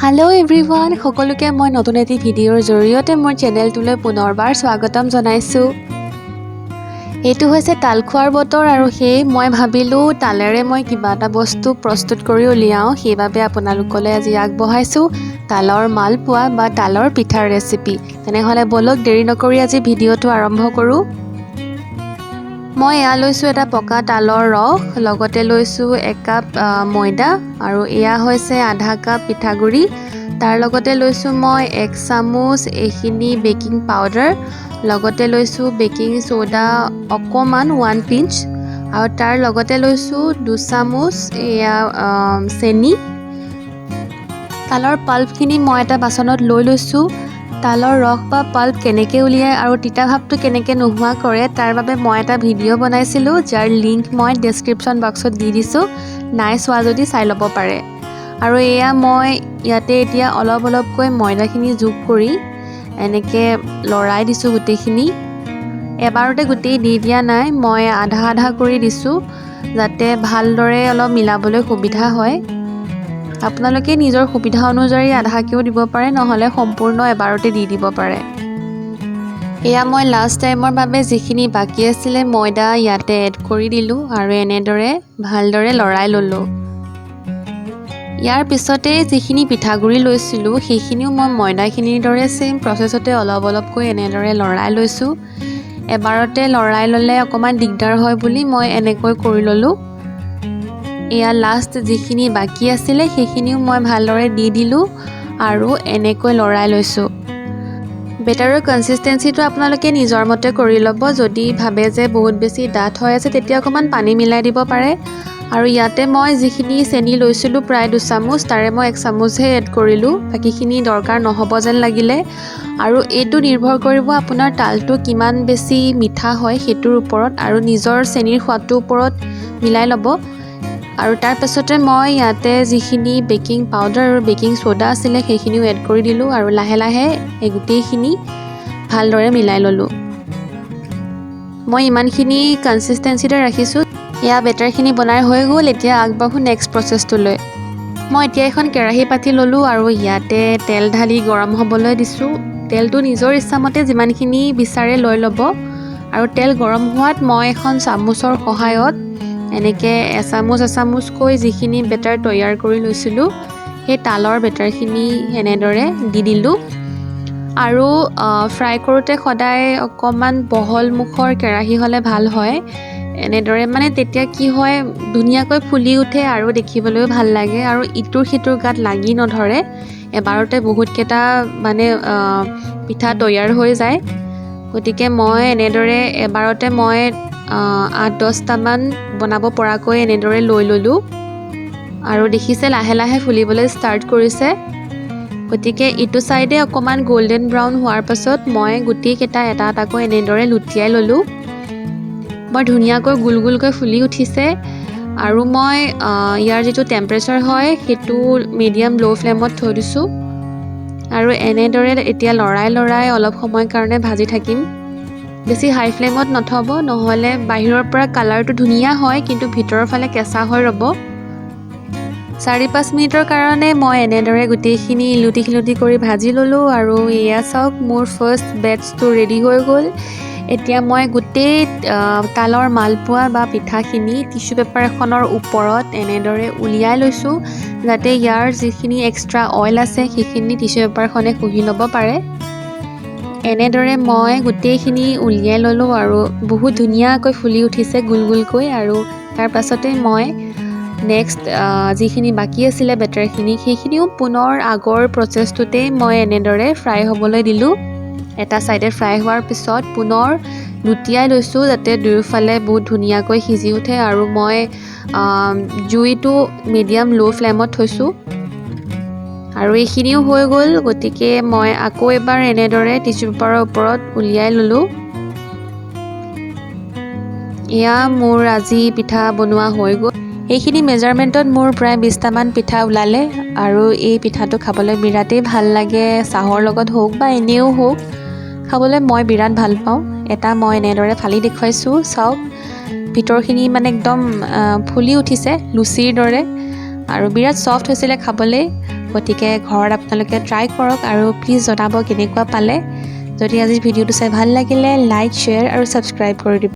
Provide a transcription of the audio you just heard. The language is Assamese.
হেল্ল' এভৰিৱান, সকলোকে মই নতুন এটি ভিডিঅ'ৰ জৰিয়তে মোৰ চেনেলটোলৈ পুনৰবাৰ স্বাগতম জনাইছোঁ। এইটো হৈছে তাল খোৱাৰ বতৰ আৰু সেয়ে মই ভাবিলোঁ তালেৰে মই কিবা এটা বস্তু প্ৰস্তুত কৰি উলিয়াওঁ। সেইবাবে আপোনালোকলৈ আজি আগবঢ়াইছোঁ তালৰ মালপোৱা বা তালৰ পিঠাৰ ৰেচিপি। তেনেহ'লে ব'লক, দেৰি নকৰি আজি ভিডিঅ'টো আৰম্ভ কৰোঁ। মই এয়া লৈছোঁ এটা পকা তালৰ ৰস, লগতে লৈছোঁ একাপ ময়দা আৰু এয়া হৈছে আধা কাপ পিঠাগুড়ি। তাৰ লগতে লৈছোঁ মই 1 চামুচ এইখিনি বেকিং পাউডাৰ, লগতে লৈছোঁ বেকিং চ'ডা অকণমান, 1 পিঞ্চ আৰু তাৰ লগতে লৈছোঁ 2 চামুচ এয়া চেনি। তালৰ পাল্পখিনি মই এটা বাচনত লৈ লৈছোঁ। তালৰ ৰস বা পাল্প কেনেকৈ উলিয়ায় আৰু তিতা ভাৱটো কেনেকৈ নোহোৱা কৰে, তাৰ বাবে মই এটা ভিডিঅ' বনাইছিলোঁ, যাৰ লিংক মই ডেছক্ৰিপশ্যন বক্সত দি দিছোঁ। নাই চোৱা যদি চাই ল'ব পাৰে। আৰু এয়া মই ইয়াতে এতিয়া অলপ অলপকৈ ময়দাখিনি যোগ কৰি এনেকৈ লৰাই দিছোঁ গোটেইখিনি। এবাৰতে গোটেই দি দিয়া নাই, মই আধা আধা কৰি দিছোঁ, যাতে ভালদৰে অলপ মিলাবলৈ সুবিধা হয়। আপোনালোকে নিজৰ সুবিধা অনুযায়ী আধাকৈও দিব পাৰে, নহ'লে সম্পূৰ্ণ এবাৰতে দি দিব পাৰে। এয়া মই লাষ্ট টাইমৰ বাবে যিখিনি বাকী আছিলে ময়দা ইয়াতে এড কৰি দিলোঁ আৰু এনেদৰে ভালদৰে লৰাই ল'লোঁ। ইয়াৰ পিছতে যিখিনি পিঠাগুড়ি লৈছিলোঁ, সেইখিনিও মই ময়দাখিনিৰ দৰে ছেইম প্ৰচেছতে অলপ অলপকৈ এনেদৰে লৰাই লৈছোঁ। এবাৰতে লৰাই ল'লে অকণমান দিগদাৰ হয় বুলি মই এনেকৈ কৰি ল'লোঁ। এয়া লাষ্ট যিখিনি বাকী আছিলে, সেইখিনিও মই ভালদৰে দি দিলোঁ আৰু এনেকৈ লৰাই লৈছোঁ। বেটাৰৰ কনচিষ্টেঞ্চিটো আপোনালোকে নিজৰ মতে কৰি ল'ব। যদি ভাবে যে বহুত বেছি ডাঠ হৈ আছে, তেতিয়া অকণমান পানী মিলাই দিব পাৰে। আৰু ইয়াতে মই যিখিনি চেনি লৈছিলোঁ প্ৰায় 2 চামুচ, তাৰে মই 1 চামুচহে এড কৰিলোঁ। বাকীখিনি দৰকাৰ নহ'ব যেন লাগিলে। আৰু এইটো নিৰ্ভৰ কৰিব আপোনাৰ তালটো কিমান বেছি মিঠা হয় সেইটোৰ ওপৰত আৰু নিজৰ চেনিৰ সোৱাদটোৰ ওপৰত মিলাই ল'ব। আৰু তাৰপাছতে মই ইয়াতে যিখিনি বেকিং পাউডাৰ আৰু বেকিং চ'ডা আছিলে, সেইখিনিও এড কৰি দিলোঁ আৰু লাহে লাহে এই গোটেইখিনি ভালদৰে মিলাই ল'লোঁ। মই ইমানখিনি কনচিষ্টেঞ্চিতে ৰাখিছোঁ। এয়া বেটাৰখিনি বনাই হৈ গ'ল। এতিয়া আগবাঢ়োঁ নেক্সট প্ৰচেছটোলৈ। মই এতিয়া এখন কেৰাহী পাতি ল'লোঁ আৰু ইয়াতে তেল ঢালি গৰম হ'বলৈ দিছোঁ। তেলটো নিজৰ ইচ্ছামতে যিমানখিনি বিচাৰে লৈ ল'ব। আৰু তেল গৰম হোৱাত মই এখন চামুচৰ সহায়ত এনেকৈ এচামুচ এচামুচকৈ যিখিনি বেটাৰ তৈয়াৰ কৰি লৈছিলোঁ, সেই তালৰ বেটাৰখিনি এনেদৰে দি দিলোঁ। আৰু ফ্ৰাই কৰোঁতে সদায় অকণমান বহল মুখৰ কেৰাহী হ'লে ভাল হয়। এনেদৰে মানে তেতিয়া কি হয়, ধুনীয়াকৈ ফুলি উঠে আৰু দেখিবলৈও ভাল লাগে আৰু ইটোৰ সিটোৰ গাত লাগি নধৰে। এবাৰতে বহুতকেইটা মানে পিঠা তৈয়াৰ হৈ যায়। গতিকে মই এনেদৰে এবাৰতে মই 8-10টামান বনাব পৰাকৈ এনেদৰে লৈ ল'লোঁ। আৰু দেখিছে, লাহে লাহে ফুলিবলৈ ষ্টাৰ্ট কৰিছে। গতিকে ইটো ছাইডে অকণমান গ'ল্ডেন ব্ৰাউন হোৱাৰ পাছত মই গোটেইকেইটা এটা এটাকৈ এনেদৰে লুটিয়াই ল'লোঁ। বৰ ধুনীয়াকৈ গোল গোলকৈ ফুলি উঠিছে। আৰু মই ইয়াৰ যিটো টেম্পাৰেচাৰ হয়, সেইটো মিডিয়াম ল' ফ্লেমত থৈ দিছোঁ। আৰু এনেদৰে এতিয়া লৰাই লৰাই অলপ সময় কাৰণে ভাজি থাকিম। বেছি হাই ফ্লেমত নথ'ব, নহ'লে বাহিৰৰ পৰা কালাৰটো ধুনীয়া হয়, কিন্তু ভিতৰৰ ফালে কেঁচা হৈ ৰ'ব। 4-5 মিনিটৰ কাৰণে মই এনেদৰে গোটেইখিনি ইলুটি খিলুটি কৰি ভাজি ল'লোঁ। আৰু এয়া চাওক, মোৰ ফাৰ্ষ্ট বেটছটো ৰেডি হৈ গ'ল। এতিয়া মই গোটেই তালৰ মালপোৱা বা পিঠাখিনি টিচু পেপাৰ এখনৰ ওপৰত এনেদৰে উলিয়াই লৈছোঁ, যাতে ইয়াৰ যিখিনি এক্সট্ৰা অইল আছে, সেইখিনি টিচু পেপাৰখনে শুহি ল'ব পাৰে। এনেদৰে মই গোটেইখিনি উলিয়াই ল'লোঁ আৰু বহুত ধুনীয়াকৈ ফুলি উঠিছে গোল গোলকৈ। আৰু তাৰ পাছতে মই নেক্সট যিখিনি বাকী আছিলে বেটাৰখিনি, সেইখিনিও পুনৰ আগৰ প্ৰচেছটোতেই মই এনেদৰে ফ্ৰাই হ'বলৈ দিলোঁ। এটা ছাইডে ফ্ৰাই হোৱাৰ পিছত পুনৰ লুটিয়াই লৈছোঁ, যাতে দুয়োফালে বহুত ধুনীয়াকৈ সিজি উঠে। আৰু মই জুইটো মিডিয়াম ল' ফ্লেমত থৈছোঁ। আৰু এইখিনিও হৈ গ'ল। গতিকে মই আকৌ এবাৰ এনেদৰে টিচু পেপাৰৰ ওপৰত উলিয়াই ল'লোঁ। এয়া মোৰ আজি পিঠা বনোৱা হৈ গ'ল। এইখিনি মেজাৰমেণ্টত মোৰ প্ৰায় 20টামান পিঠা ওলালে। আৰু এই পিঠাটো খাবলৈ বিৰাটেই ভাল লাগে। চাহৰ লগত হওক বা এনেও হওক, খাবলৈ মই বিৰাট ভাল পাওঁ। এটা মই এনেদৰে ফালি দেখুৱাইছোঁ। চাওক, ভিতৰখিনি মানে একদম ফুলি উঠিছে লুচিৰ দৰে আৰু বিৰাট ছফ্ট হৈছিলে খাবলৈ। গতিকে ঘৰত আপোনালোকে ট্ৰাই কৰক আৰু প্লিজ জনাব কেনেকুৱা পালে। যদি আজিৰ ভিডিঅ'টো চাই ভাল লাগিলে, লাইক, শ্বেয়াৰ আৰু ছাবস্ক্ৰাইব কৰি দিব।